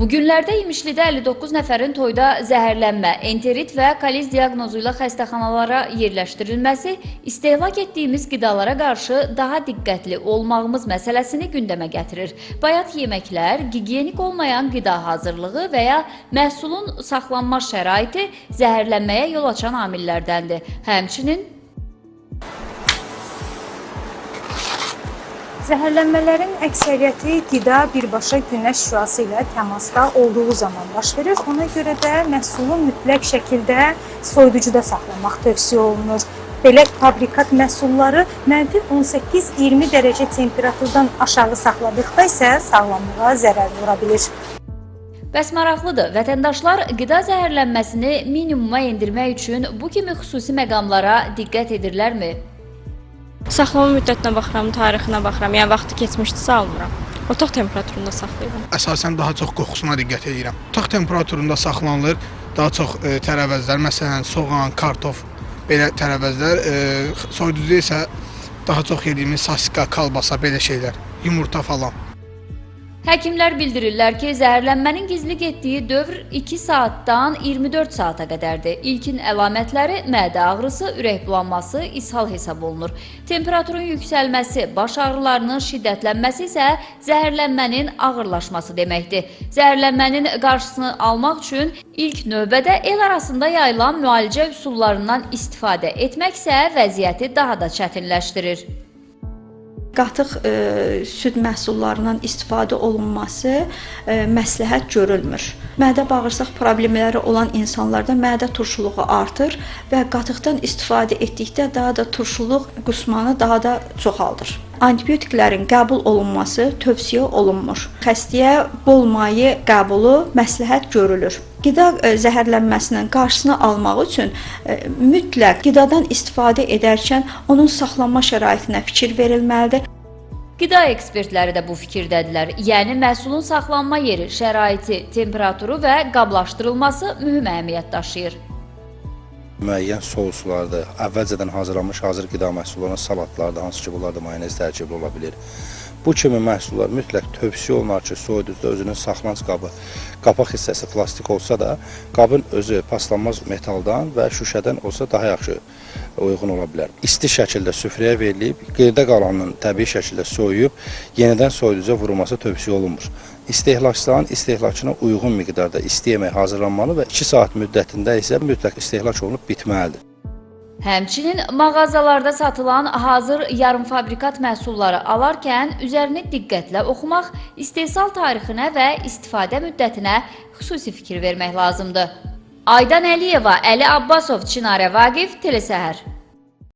Bu günlərdə İmişlidə 59 nəfərin toyda zəhərlənmə, enterit və koliz diaqnozu ilə xəstəxanalara yerləşdirilməsi istehlak etdiyimiz qidalara qarşı daha diqqətli olmağımız məsələsini gündəmə gətirir. Bayat yeməklər, gigiyenik olmayan qida hazırlığı və ya məhsulun saxlanma şəraiti zəhərlənməyə yol açan amillərdəndir. Həmçinin Zəhərlənmələrin əksəriyyəti qida birbaşa günəş şüası ilə təmasda olduğu zaman baş verir. Ona görə də məhsulu mütləq şəkildə soyuducuda saxlamaq tövsiyə olunur. Belə fabrikat məhsulları -18-20 dərəcə temperaturdan aşağı saxladıqda isə sağlamlığa zərər vura bilir. Bəs maraqlıdır, vətəndaşlar qida zəhərlənməsini minimuma endirmək üçün bu kimi xüsusi məqamlara diqqət edirlərmi? Saxlama müddətinə baxıram, tarixinə baxıram. Yəni vaxtı keçmişdisə almıram. Otaq temperaturunda saxlayıram. Əsasən daha çox qoxusuna diqqət edirəm. Otaq temperaturunda saxlanılır daha çox tərəvəzlər, məsələn, soğan, kartof belə tərəvəzlər, soyuducuda isə daha çox yediyimiz sasiska, kalbasa belə şeylər, yumurta falan. Həkimlər bildirirlər ki, zəhərlənmənin gizli getdiyi dövr 2 saatdan 24 saata qədərdir. İlkin əlamətləri mədə ağrısı, ürək bulanması, ishal hesab olunur. Temperaturun yüksəlməsi, baş ağrılarının şiddətlənməsi isə zəhərlənmənin ağırlaşması deməkdir. Zəhərlənmənin qarşısını almaq üçün ilk növbədə el arasında yayılan müalicə üsullarından istifadə etmək isə vəziyyəti daha da çətinləşdirir. Qatıq süd məhsullarından istifadə olunması məsləhət görülmür. Mədə bağırsaq problemləri olan insanlarda mədə turşuluğu artır və qatıqdan istifadə etdikdə daha da turşuluq qusmanı daha da çoxaldır. Antibiotiklərin qəbul olunması tövsiyə olunmur. Xəstəyə bol maye qəbulu məsləhət görülür. Qida zəhərlənməsinin qarşısını almaq üçün mütləq qidadan istifadə edərkən onun saxlanma şəraitinə fikir verilməlidir. Qida ekspertləri də bu fikirdədirlər. Yəni məhsulun saxlanma yeri, şəraiti, temperaturu və qablaşdırılması mühüm əhəmiyyət daşıyır. Müəyyən souslarda, əvvəlcədən hazırlanmış hazır qida məhsullarına, salatlarda, hansı ki bunlar da mayonez tərkibli ola bilir. Bu kimi məhsullar mütləq tövsiyə olunar ki, soyuducuda özünün saxlanc qabı, qapaq hissəsi plastik olsa da, qabın özü paslanmaz metaldan və şüşədən olsa daha yaxşı uyğun ola bilər. İsti şəkildə süfrəyə verilib, qeydə qalanının təbii şəkildə soyuyub, yenidən soyuducuya vurulması tövsiyə olunmur. İstehlakçıların istehlakına uyğun miqdarda isti yemək hazırlanmalı və 2 saat müddətində isə mütləq istehlak olunub bitməlidir. Həmçinin mağazalarda satılan hazır yarımfabrikat məhsulları alarkən üzərini diqqətlə oxumaq, istehsal tarixinə və istifadə müddətinə xüsusi fikir vermək lazımdır. Aydan Əliyeva, Əli Abbasov, Çinarə Vaqif, Telesəhər.